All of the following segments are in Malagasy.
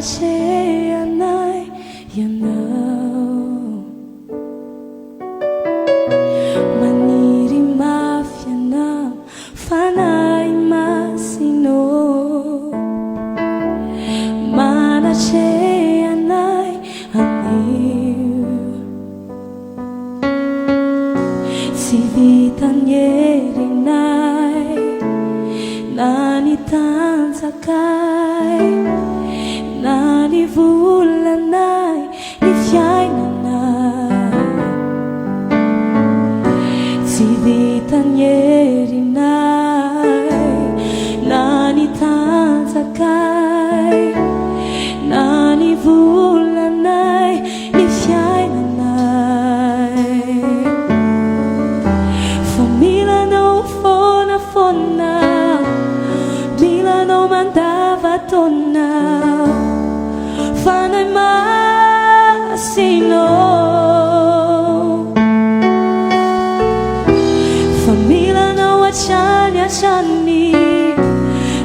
Manatrehanay Ianao. Maniry mafy Anao Fanahy Masina ô. Manatrehanay anio. Tsy vitan'ny herinay na ny tanjakay na ny volanay ny fiainanay. Tsy vitan'ny herinay na ny tanjakay na ny volanay ny fiainanay. Fa mila anao foana foana, mila anao mandava-taona. Fanahy Masina ô. Fa mila anao hatrany hatrany,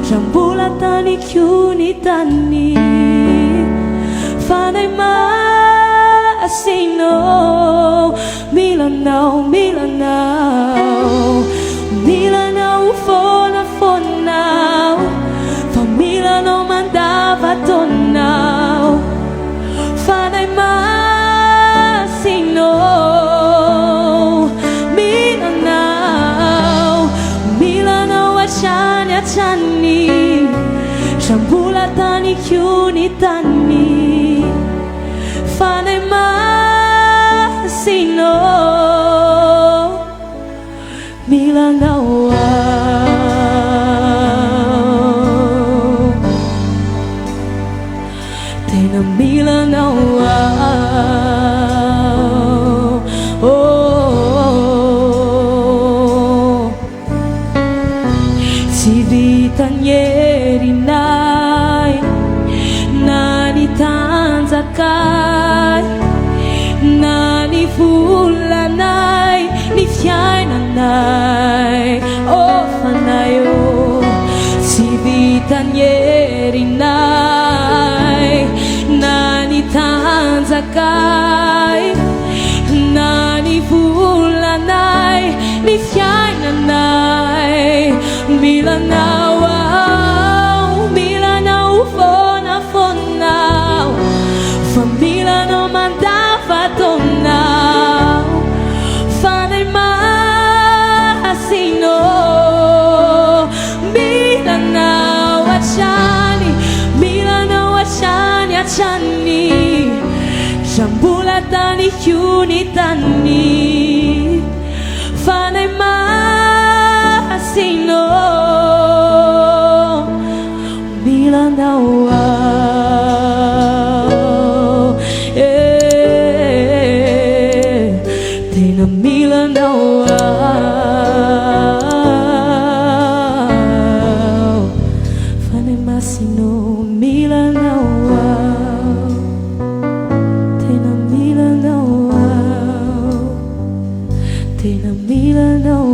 raha mbola tany koa ny tany. Fanahy Masina ô, mila anao, mila anao, mila anao foana foana, fa mila anao mandava-taona. Fanahy Masina ô, mila anao, mila anao hatrany hatrany, raha mbola tany koa ny tany. Fanahy Masina ô, mila anao aho, tena mila anao aho. Oh, tsy vitan'ny herinay na ny tanjakay na ny volanay ny fiainanay. Oh Fanahy ô, tsy vitan'ny herinay na ny tanjakay na ny volanay ny fiainanay. Mila anao aho, mila anao foana foana, fa mila anao mandava-taona. Fanahy Masina ô, mila anao hatrany, mila anao hatrany hatrany, raha mbola tany koa ny tany. Fanahy Masina ô, mila anao aho, eh, tena mila anao aho. Fanahy Masina ô, mila anao aho, tena mila anao aho, tena mila anao